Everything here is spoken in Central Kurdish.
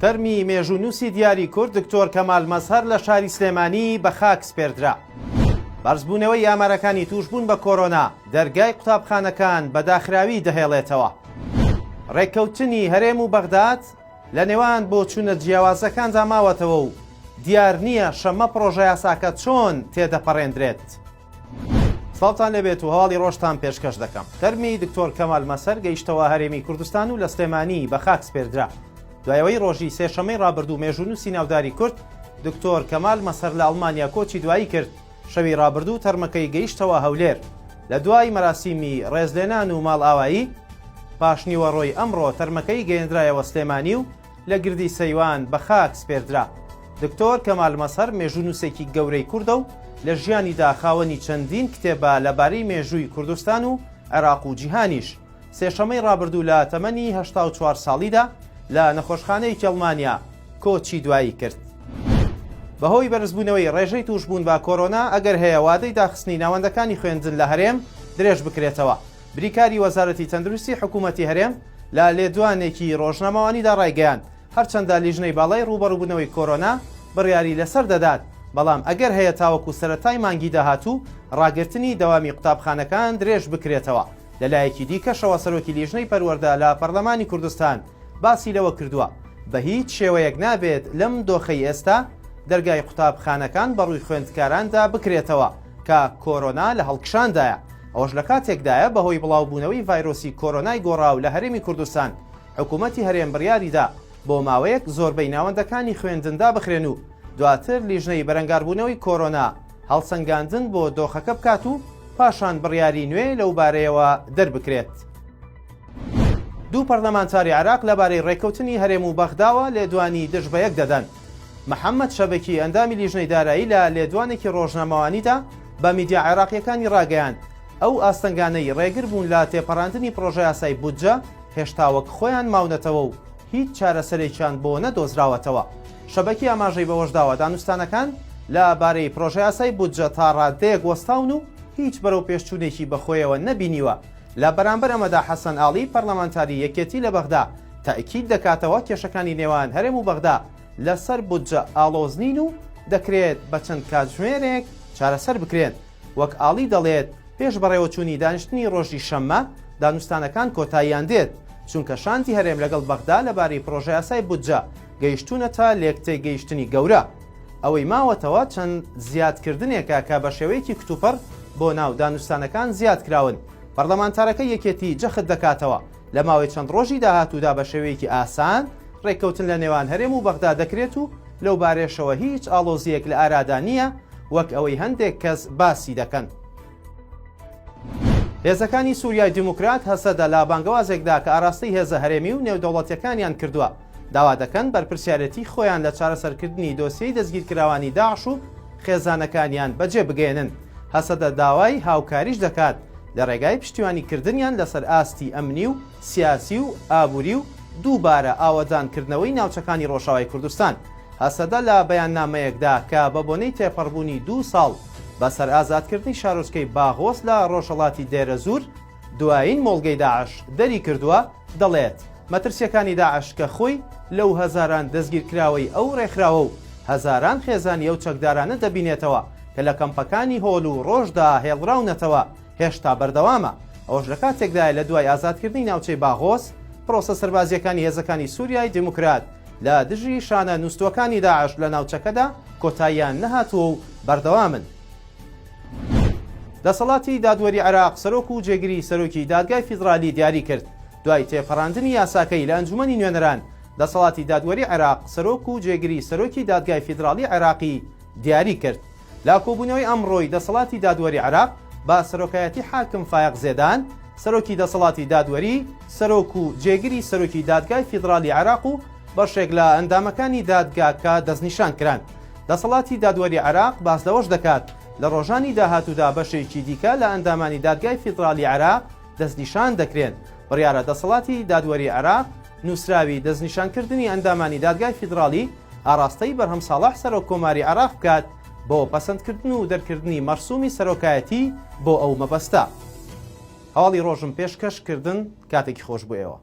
تەرمی مێژوونووسی دیاری کورد دکتۆر کەمال مەزهەر لە شاری سلێمانی بە خاک سپێردرا. بەرزبوونەوەی ئامارەکانی تووشبوون بە کۆرۆنا دەرگای قوتابخانەکان بە داخراوی دەهێڵێتەوە. ڕێککەوتنی هەرێم و بەغداد لە نێوان بۆچوونە جیاوازەکاندا ماوەتەوە و دیار نییە شەممە پڕۆژەیاساکە چۆن تێدەپەڕێندرێت. سڵاوتان لێبێت و هەواڵی ڕۆژتان پێشکەش دەکەم. تەرمی دکتۆر کەمال مەسەر گەیشتەوە هەرێمی کوردستان و لە سلێمانی بە خاک سپێردرا. دوای ئەوەی ڕۆژی سێشەممەی ڕابردوو مێژوونووسی ناوداری کورد دکتۆر کەمال مەسەر لە ئەڵمانیا کۆچی دوایی کرد، شەوی ڕابردوو تەرمەکەی گەیشتەوە هەولێر. لە دوای مەراسیمی ڕێزلێنان و ماڵئاوایی، پاشنیوەڕۆی ئەمڕۆ تەرمەکەی گەیەندرایەوە سلێمانی و لە گردی سەیوان بە خاک سپێردرا. دکتۆر کەمال مەزهەر مێژوونووسێکی گەورەی کوردە و لە ژیانیدا خاوەنی چەندین کتێبە لەبارەی مێژووی کوردستان و عێراق و جیهانیش. سێشەممەی ڕابردوو لە تەمەنی 84 ساڵیدا لە نەخۆشخانەیەکی ئەڵمانیا کۆچی دوایی کرد. بەهۆی بەرزبوونەوەی ڕێژەی تووشبوون بە کۆرۆنا، ئەگەر هەیە وادەی داخستنی ناوەندەکانی خوێندن لە هەرێم درێژ بکرێتەوە. بریکاری وەزارەتی تەندروستی حکوومەتی هەرێم لە لێدوانێکی ڕۆژنامەوانیدا ڕایگەیاند، هەرچەندە لیژنەی باڵای ڕووبەڕووبوونەوەی کۆرۆنا بڕیاری لەسەر دەدات، بەڵام ئەگەر هەیە تاوەکو سەرەتای مانگی داهاتوو ڕاگرتنی دەوامی قوتابخانەکان درێژ بکرێتەوە. لەلایەکی دیکەشەوە سەرۆکی لیژنەی پەروەردە لە پەرلەمانی کوردستان باسی لەوە کردووە، بە هیچ شێوەیەک نابێت لەم دۆخەی ئێستا دەرگای قوتابخانەکان بەڕووی خوێندکاراندا بکرێتەوە کە کۆرۆنا لە هەڵکشاندایە، ئەوەش لەکاتێکدایە بەهۆی بڵاوبوونەوەی ڤایرۆسی کۆرۆنای گۆڕاو لە هەرێمی کوردستان حکومەتی هەرێم بڕیاریدا بۆ ماوەیەک زۆربەی ناوەندەکانی خوێندن دابخرێن و دواتر لیژنەی بەرەنگاربوونەوەی کۆرۆنا هەڵسەنگاندن بۆ دۆخەکە بکات و پاشان بڕیاری نوێ لەوبارەیەوە دەربکرێت. دوو پەرلەمانتاری عێراق لەبارەی ڕێککەوتنی هەرێم و بەغداوە لێدوانی دژ بە یەک دەدەن. محەممەد شەبەکی ئەندامی لیژنەی دارایی لە لێدوانێکی ڕۆژنامەوانیدا بە میدیا عێراقییەکانی ڕاگەیاند، ئەو ئاستەنگانەی ڕێگر بوون لە تێپەڕاندنی پڕۆژەیاسای بودجە هێشتا وەک خۆیان ماونەتەوە و هیچ چارەسەرێکیان بۆ نەدۆزراوەتەوە. شەبەکی ئاماژەی بەوەشداوە، دانوستانەکان لە بارەی پرۆژەیاسای بودجە تا ڕاددەیەک وەستاون و هیچ بەرەوپێشچوونێکی بەخۆیەوە نەبینیوە. لە بەرامبەر ئەمەدا حەسەن ئاڵی پەرلەمانتاری یەکێتی لە بەغدا تەئکید دەکاتەوە کێشەکانی نێوان هەرێم و بەغدا لەسەر بودجە ئاڵۆز نین و دەکرێت بە چەند کاتژمێرێک چارەسەر بکرێن. وەک ئاڵی دەڵێت، پێش بەڕێوەچوونی دانیشتنی ڕۆژی شەممە، دانوستانەکان کۆتاییان دێت، چونکە شاندی هەرێم لەگەڵ بەغدا لەبارەی پڕۆژەیاسای بودجە گەیشتوونەتە لێکتێگەیشتنی گەورە. ئەوەی ماوەتەوە چەند زیادکردنێکە کە بەشێوەیەکی کتوپڕ بۆ ناو دانوستانەکان زیادکراون. پەرلەمانتارەکەی یەکێتی جەخت دەکاتەوە، لە ماوەی چەند ڕۆژی داهاتوودا بەشێوەیەکی ئاسان ڕێککەوتن لە نێوان هەرێم و بەغدا دەکرێت و لەوبارەیەشەوە هیچ ئاڵۆزییەک لە ئارادا نییە وەک ئەوەی هەندێک کەس باسی دەکەن. هێزەکانی سوریای دیموکرات، هەسەدە، لە بانگەوازێکدا کە ئاراستەی هێزە هەرێمی و نێودەوڵەتییەکانیان کردووە، داوا دەکەن بەرپرسیارێتی خۆیان لە چارەسەرکردنی دۆسیەی دەستگیرکراوانی داعش و خێزانەکانیان بەجێ بگەیەنن. هەسەدە داوای هاوکاریش دەکات لە ڕێگای پشتیوانیکردنیان لەسەر ئاستی ئەمنی و سیاسی و ئابووری و دووبارە ئاوەدانکردنەوەی ناوچەکانی ڕۆژاوای کوردستان. هەسەدە لە بەیاننامەیەکدا کە بەبۆنەی تێپەڕبوونی دوو ساڵ بەسەر ئازادکردنی شارۆچکەی باغۆس لە ڕۆژهەڵاتی دێرەزوور دوایین مۆڵگەی داعش دەریکردووە، دەڵێت، مەترسییەکانی داعش کە خۆی لەو هەزاران دەستگیرکراوەی ئەو ڕێکخراوە و هەزاران خێزانی ئەو چەکدارانە دەبینێتەوە کە لە کەمپەکانی هۆل و ڕۆژدا هێڵراونەتەوە، هێشتا بەردەوامە، ئەوەش لە کاتێکدایە لە دوای ئازادکردنی ناوچەی باغۆس، پرۆسە سەربازییەکانی هێزەکانی سوریای دیموکرات لە دژی شانە نوستووەکانی داعش لە ناوچەکەدا کۆتاییان نەهاتووە و بەردەوامن. دەسەڵاتی دادوەری عێراق سەرۆک و جێگری سەرۆکی دادگای فیدرالی دیاری کرد، دوای تێپەڕاندنی یاساکەی لە ئەنجومەنی نوێنەران، دەسەڵاتی دادوەری عێراق سەرۆک و جێگری سەرۆکی دادگای فیدراڵی عێراقی دیاری کرد. لە کۆبوونەوەی ئەمڕۆی دەسەڵاتی دادوەری عێراق بە سەرۆکایەتی حاکم فایەق زێدان، سەرۆکی دەسەڵاتی دادوەری، سەرۆک و جێگری سەرۆکی دادگای فیدراڵی عێراق و بەشێک لە ئەندامەکانی دادگاکە دەستنیشان کران. دەسەڵاتی دادوەری عێراق باس لەوەش دەکات، لە ڕۆژانی داهاتوودا بەشێکی دیکە لە ئەندامانی دادگای فیدراڵی عێراق دەستنیشان دەکرێن. بڕیارە دەسەڵاتی دادوەری عێراق نووسراوی دەستنیشانکردنی ئەندامانی دادگای فیدراڵی ئاڕاستەی بەرهەم ساڵح سەرۆک کۆماری عێراق بکات بۆ پەسەندکردن و دەرکردنی مەرسومی سەرۆکایەتی بۆ ئەو مەبەستە. هەواڵی ڕۆژم پێشکەش کردن کاتێکی خۆش بۆ ئێوە.